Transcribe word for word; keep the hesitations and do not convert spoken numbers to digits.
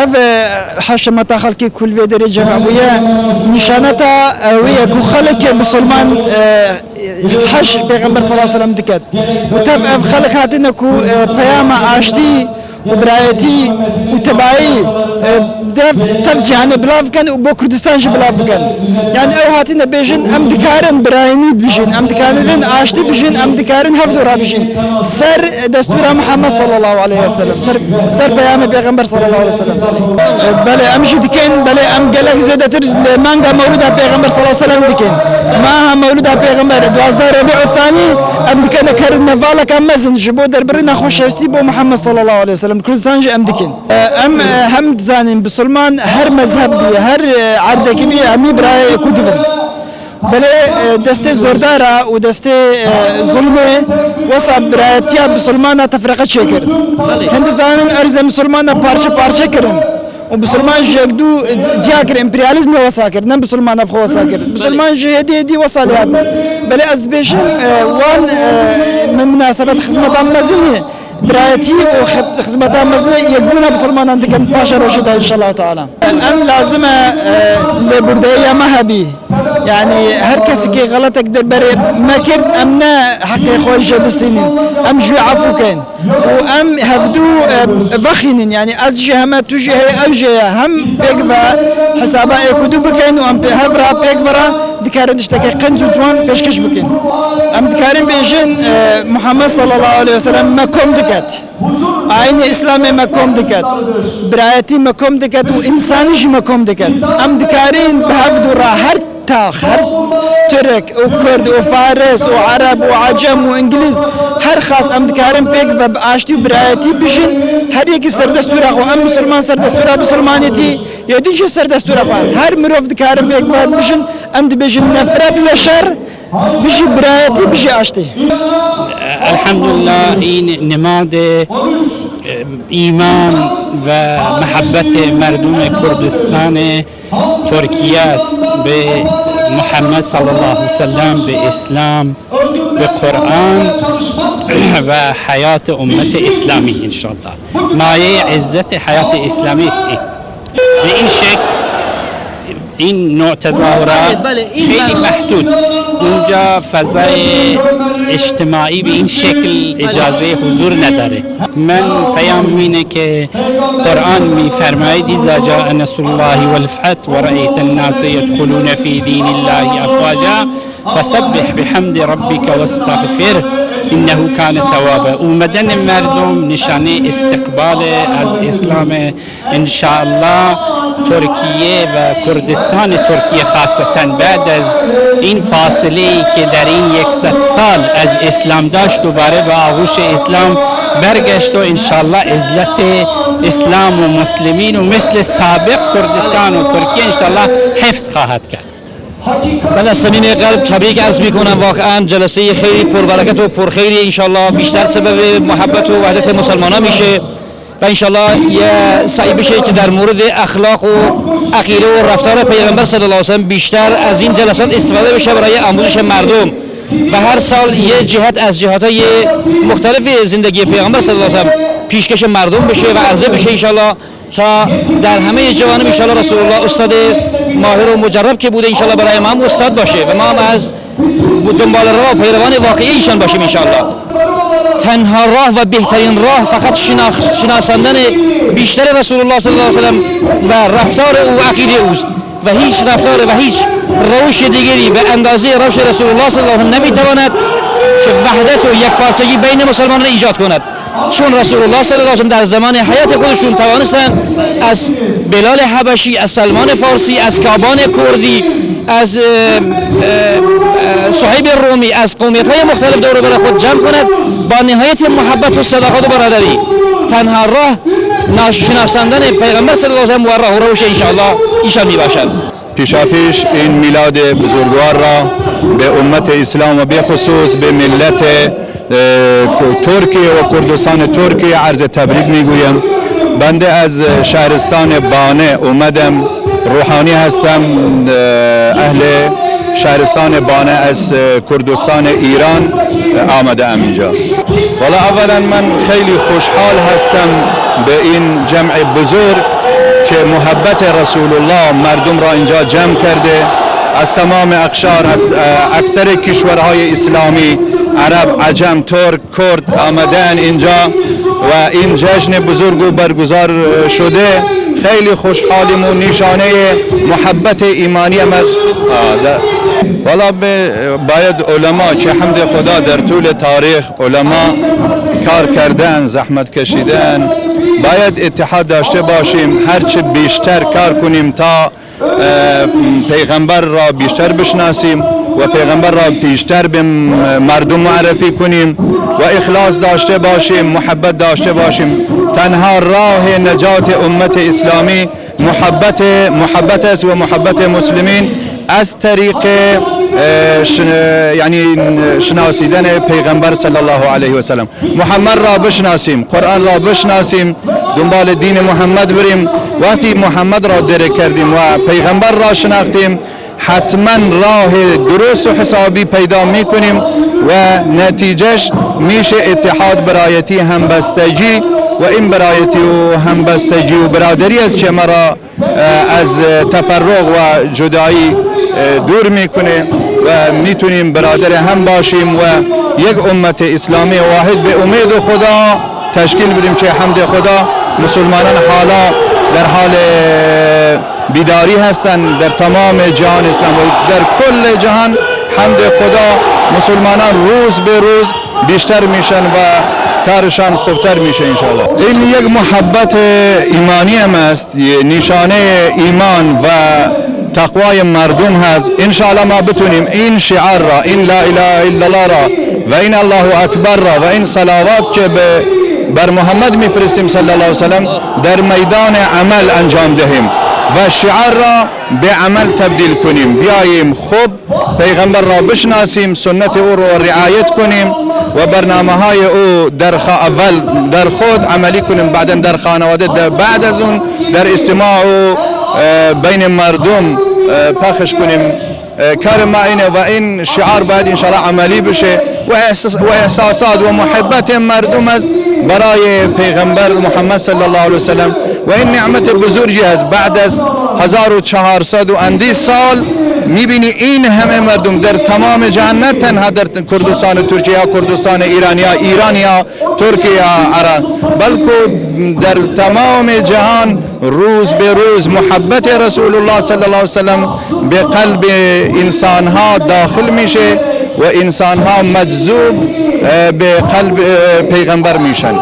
Ev, e, heşemeta xelkê ku li vê derê cem bûye, nîşaneta, e, wê ye ku xelkê misilman, e, heş Pêxember sallallahu aleyhi ve sellem diket. Û tev ev xelk hatine ku, e, peyama aştî û birayetî û tebayî, e, dev, tev cîhanê bila bikin û bo Kurdistan jî bila bikin. Yani ew hatine bêjin, em dikarin birayînî bijîn, em dikarin aştî bijîn, em dikarin hevdû re bijîn. Ser destûra Muhammed sallallahu aleyhi ve sellem, ser, ser peyamê Pêxember sallallahu aleyhi ve sellem. Belê, em jî dikin, belê, em gelek zêdetir li manga Mewlida Pêxember sallallahu aleyhi ve sellem dikin. Maha Mewlida Pêxember, duwazdeh Rebî'u Thani, em dikene kerine valeka mezin ji bo derbirina xweşewistî bo Muhammed sallallahu aleyhi ve sellem. Kurdistan jî em dikin. Em, e, hem dizanin, bisilman her mezheb bî, her, e, erdekî bî, hemî birayê ku divin. Belê, e, destê zordara û destê, e, zulmê wesa birayetiya bisilmana tefreqe çêkir. Hin dizanin erzê misilmana parçe parçe kirin. Û bisilman ji yek dû, e, ciya kir, emperyalîzmê wesa kir, ne bisilmana bi xwe wesa kir. Bisilman ji hêdî hêdî wesa lê hatin. Belê ez dibêjim, e, wan, e, min minasebet xizmeta mezinî, birayetî û xi-, xizmeta mezinê yekbûna bisilmanan dikin paşa rojê de, înşallah teala. Em lazim e, e, lêbûrdeyiya me hebî. Yani her kesekî xeletek derberê me kir, em ne heqê xwe jê bistînin. Em ji wê efû kein. Û em hevdû, e, vexînin. Yani ez jî heme, tu jî heye, ew jî heye. Hem pêk ve hesaba êk û du bikein û em pê-, hev re pêk ve re dikarin tiştekê qenc û ciwan pêşkêş bikin. Em dikarin bêjin, e, Muhammed sallallahu aleyhi ve sellem me kom diket. Aynê Îslamê me kom diket. Birayetî me kom diket û însanî jî me kom diket. Em dikarin bi hevdû re her tax, her Tirk û Kurd û Faris û Ereb û Ecem û Îngilîz, her xas em dikarin pêk ve bi aştî û birayetî bijin. Her yekî serdestûra xwe, em misilman serdestûra misilmanêtî, yê din jî serdestûra xwe. Her mirov dikarin pêk ve bijin. Em dibêjin nefret li şer, bijî birayetî, bijî aştî. Elhamdülillah, în nimadê, e, îman ve mihebbetê merdumê Kurdistanê Tirkiye est, bi Muhammed sallallahu aleyhi ve sellem, bi Îslam, bi Kur'an ve heyatê ummetê Îslamî înşallah. Mayeyê izzetê heyatê Îslamî est. Bi în şek-, în nû tezahura Belê, belê, în xeylî ben- mehdûd. Unca fezayê îctimaî bi în şekil îcazeyê huzur nedare. Men peyam mîne ke Kur'an mî fermayî, "Îza cae nesrullahi vel feth ve re'eyten nase yedhulûne fî dînillahi efwaca, fesebbih bihemdi rabbike vestexfir, innehu kane tewwaba." Û medenê merdum nîşanê îstiqbalê ez Îslamê. Înşallah Tirkiye ve Kurdistanê Tirkiye xaseten bed ez în fasileyî ke derîn yek sed sal ez Îslam daşt dubare bi ağuşê Îslam bergeşto, înşallah izzetê Îslam û muslimîn û mislê sabiq Kurdistan û Tirkiye înşallah hefz xahet kerd. من از صمیم قلب تبریک عرض می‌کنم، واقعاً جلسهٔ خیلی پربرکت و پرخیری، انشالله بیشتر سبب محبت و وحدت مسلمانان می‌شه. و انشالله یه سعی بشه که در مورد اخلاق و عقیده و رفتار پیغمبر صلی الله علیه و سلم بیشتر از این جلسات استفاده بشه برای آموزش مردم و هر سال یه جهت از جهاتهای مختلف زندگی پیغمبر صلی الله علیه و سلم پیشکش مردم بشه و عرضه بشه انشالله، تا در همهٔ جوانب انشالله رسول الله استاد ماهر و مجرب که بوده انشالله برای ما هم استاد باشه و ما هم از دنبال راه و پیروان واقعی ایشان باشیم انشالله. تنها راه و بهترین راه فقط شناخ-، شناساندن بیشتر رسول الله صلی الله علیه و سلم و رفتار او و عقیدهٔ اوست و هیچ رفتار و هیچ روش دیگری به اندازهٔ روش رسول الله صلی الله علیه و سلم نمی‌تواند که وحدت و یکپارچگی بین مسلمانان ایجاد کند. چون رسول الله صلی الله علیه و سلم در زمان حیات خودشون توانستن از بلال حبشی، از سلمان فارسی، از کابان کردی، از، اه، اه، اه، صهیب رومی، از قومیت‌های مختلف دور و بر خود جمع کند، با نهایت محبت و صداقت و برادری. تنها راه ناش-، شناساندن پیغمبر صلی الله علیه و سلم و راه و روش انشاءالله ایشان می‌باشد. پیشاپیش این میلاد بزرگوار را به امت اسلام و به خصوص به ملت، اه، ترکیه و کردستان ترکیه عرض تبریک می‌گویم. بنده از شهرستان بانه اومدم، روحانی هستم، اه، اهل Şaristanê Bane ez, e, Kurdistanê Îran, e, amade em înca. Wala evelen men xeylî xweşhal hestem bi în cem'ê bizor ke muhebbetê Resulullah merdum ra înca cem kerde. Ez temamê ekşar, ez, e, ekserê kîşwerhayê Îslamî, Ereb, Ecem, Tork, Kurd amadeyen înca ve în cejnê buzurg û berguzar, e, şude. Xeylî xweşhalîm û nîşaneyê muhebbetê îmanî em ez, a, de. Wala be, bayed ulema, çi hemdê Xweda der tûlê tarîx ulema kar kerden, zehmet keşiden, bayed îtihad daşte başîm, her çi bîşter kar kunîm ta e, Peyxember ra bîşter bişnasîm ve Peyxember ra pîşter bim, e, merdum muerefî kunîm ve îxlas daşte başîm, muhebbet daşte başîm. Tenha rahê necatê ummetê Îslamî muhebbetê, muhebbet est ve muhebbetê muslimîn est terîqê, e, şin-, yanî şinasîdenê Peyxember sallallahu aleyhi ve sellem. Muhammed ra bişnasîm, Quran ra bişnasîm, dumbalê dînê Muhammed birîm. Wextî Muhammed ra dêrê kerdîm ve Peyxember ra şinaxtîm, hetmen rahê durust û hesabî peyda mîkunîm ve netîceş mîşê îtihad, birayetî, hembestegî ve în birayetî û hembestegî û biraderî ez çê me ra e, ez, e, teferruq ve cudayî, e, dûr mîkune ve mîtunîm biraderê hem başîm ve yek ummetê Îslamî wahid bi umêdê Xweda teşkîl bidim çê hemdê Xweda. Musulmanan hala der halê bîdarî hesten, der temamê cihan Îslam ve der kullê cihan hemdê Xweda musulmanan rûz bê rûz bîşter mîşen ve karişan xubter mîşe înşallah. În yek muhebbetê îmanî em est, yê nîşaneyê îman ve teqwayê merdum hez. Înşallah ma bitunîm în şiar ra, în la ilahe illallah ra ve în Allahu Ekber ra ve în salavat ke bi ber Muhammed mîfiristîm sallallahu aleyhi ve sellem der meydanê emel encam dehîm ve şiar ra bê emel tebdîl kunîm. Biyayîm xub Peyxember ra bişinasîm, sunnetê û ro riayet kunîm ve bernamehayê û derxa evel derxot emelî kunîm, baden der xanewade de bad ez ûn der îstîma û, e, beynê merdum, e, pexş kunîm. E, karê ma îne ve în şiar bayed înşallah emelî bişe ve ihsas-, ve ihsasat ve muhebbetê merdum ez berayê Peyxember Muhammed sallallahu aleyhi ve sellem ve în nimetê buzurgî ez bad ez hezar û çar sed û endî sal mîbînî în hemê merdum der temamê cihan, ne tenha der Kurdistan û Tirkiye ya Kurdistan ê Îran ya Îran ya Tirkiye ya Iran, belku der temamê cihan rûz bê rûz muhebbetê Resulullah sallallahu aleyhi ve sellem bê qelbê însanha daxil mîşe ve însanha meczûb, e, bê qelb, e, Peyxember mîşen.